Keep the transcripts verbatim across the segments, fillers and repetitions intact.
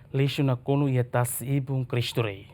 Lixu nakonu iha tasi-ibun Cristo Rei.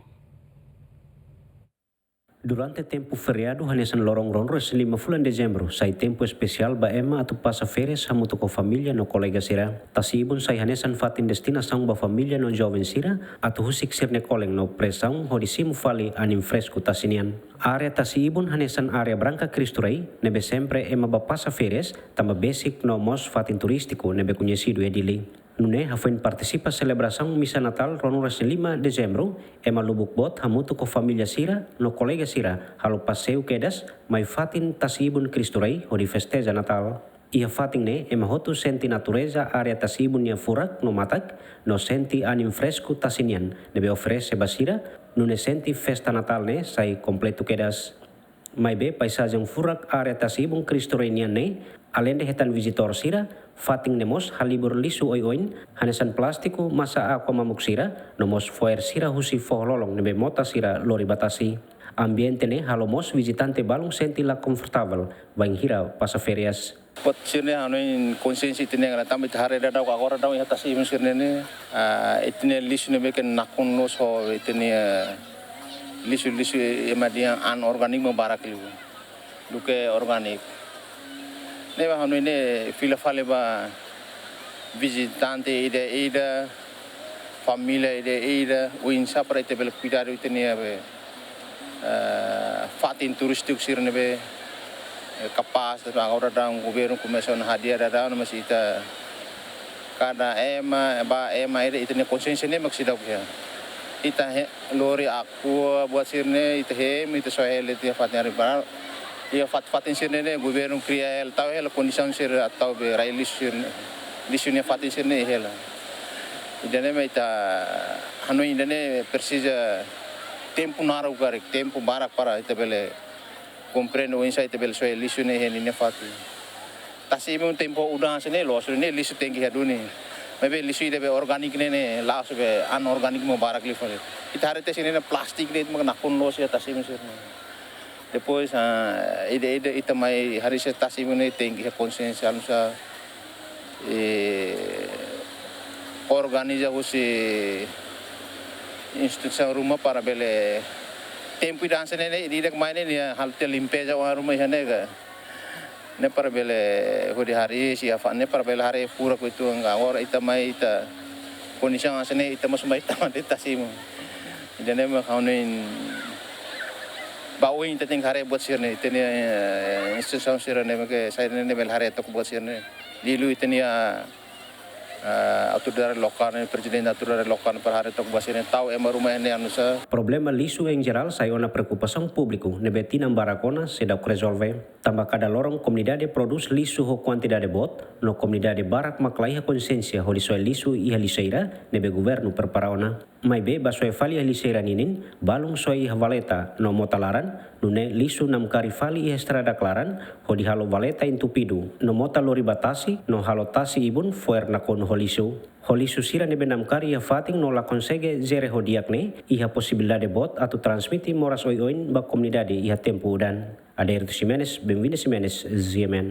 Durante tempu feriadu hanesan loron ruanulu-resin-lima fulan Dezembru, sai tempu espesiál ba ema atu pasa férias hamutuk ho família no kolega sira. Tasi-ibun sai hanesan fatin destinasaun ba família no joven sira atu husik sira-nia kolen no presaun hodi simu fali anin fresku tasi nian. Área tasi-ibun hanesan área Branca Cristo Rei, ne'ebé sempre ema bá pasa férias, tanba besik no mós fatin turístiku ne'ebé koñesidu iha Dili. Nune'e hafoin partisipa selebrasaun misa Natál ruanulu-resin-lima Dezembru, ema lubuk boot hamutuk ho família sira no kolega sira halo paseiu kedas mai fatin tasi-ibun Cristo Rei hodi festeja Natál. Iha fatin ne'e ema hotu sente natureza área tasi-ibun nia furak no matak, no sente anin fresku tasi nian ne'ebé oferese ba sira, nune'e sente festa Natál ne'e sai kompletu kedas. Maibé paizajen furak área tasi-ibun Cristo Rei nian ne'e, aleinde hetan vizitór sira, fatin ne'e mós halibur lixu oioin, hanesan plástiku, masa aqua mamuk sira, no mós foer sira husi foho-lolon ne'ebé mota sira lori ba tasi. Ambiente ne'e halo mós vizitante balun sente la konfortavel, bainhira pasa férias. Buat sira-ne'e hanoin konsiénsia ita-nia, tanba ita haree daudaun agora daudaun iha tasi-ibun sira-ne'e, ah, ita-nia lixu ne'ebé ke nakonu loos ho ita-nia, ah, lixu, lixu ema dehan anorgániku barak liu duké orgániku. Ne'ebé hanoin ne'e fila fali ba vizitante ida-ida, família ida-ida, oinsá para ita bele kuidadu ita-nia be, eh, fatin turístiku sira ne'ebé, eh, kapás, agora daudaun governu komesa ona hadi'a daudaun, mas ita kada ema, ba ema ida ita-nia konsiénsia ne'e mak seidauk iha. Ita he, lori aqua buat sira-ne'e, ita hemu, ita soe hela iha fatin ari barak. Iha fat-, fatin sira-ne'e governu kria hela, tau hela kondisaun sira atu tau be rai lixu sira-ne'e. Lixu nia fatin sira-ne'e hela. Ida-ne'e mak ita hanoin ida-ne'e presiza tempu naruk karik, tempu barak para ita bele komprende oinsá ita bele soe lixu ne'e iha ninia fatin. Tasi-ibun tempu udan sira-ne'e loos, ne'e lixu tenke iha duni. Maibé lixu ida be orgániku ne'e, ne'e la'ós be anorgániku mak barak liu fali. Ita haree tasi ne'e plástiku ne'e mak nakonu loos iha tasi-ibun sira-ne'e. Depois, ah, ida-ida ita mai haree se tasi-ibun ne'e tenke iha konsiénsia, anu sa, eh, organiza husi instituisaun ruma para bele tempu ida hanesan ne'e, ida-idak mai ne'e, nia halo tiha limpeza oan ruma iha ne'e ka. Ne'e para bele hodi haree, se iha fatin ne'e para bele haree furak uitoan ka. Agora ita mai ita kondisaun hanesan ne'e ita mós mai tama de'it tasi-ibun. Ida-ne'e mak ha'u hanoin ba oin ita tenke haree buat sira-ne'e, ita-nia, eh, instituisaun sira-ne'e mak sai ne'e bele haree took buat sira-ne'e. Liuliu ita-nia, eh, autoridade lokál ne'e, prezidente autoridade lokál ne'e para haree took buat sira-ne'e, tau ema ruma ne'e anu sa. Problema lixu em geral sai ona preokupasaun públiku ne'ebé tinan barak ona seidauk rezolve. Tanba kada loron komunidade prodús lixu ho kuantidade boot, no komunidade barak mak laiha konsiénsia hodi soe lixu iha lixeira ne'ebé governu prepara ona. Maibé bá soe fali iha lixeira ninin, balun soe iha valeta no mota laran, nune'e lixu namkari fali iha estrada klaran, hodi halo valeta entupidu, no mota lori ba tasi, no halo tasi-ibun fo'er nakonu ho lixu. Ho lixu sira ne'ebé namkari iha fatin no la konsege jere ho di'ak ne'e, iha posibilidade boot atu transmite moras oioin ba komunidade iha tempu udan. Aderito Ximenes, Benvinda Ximenes, G M N.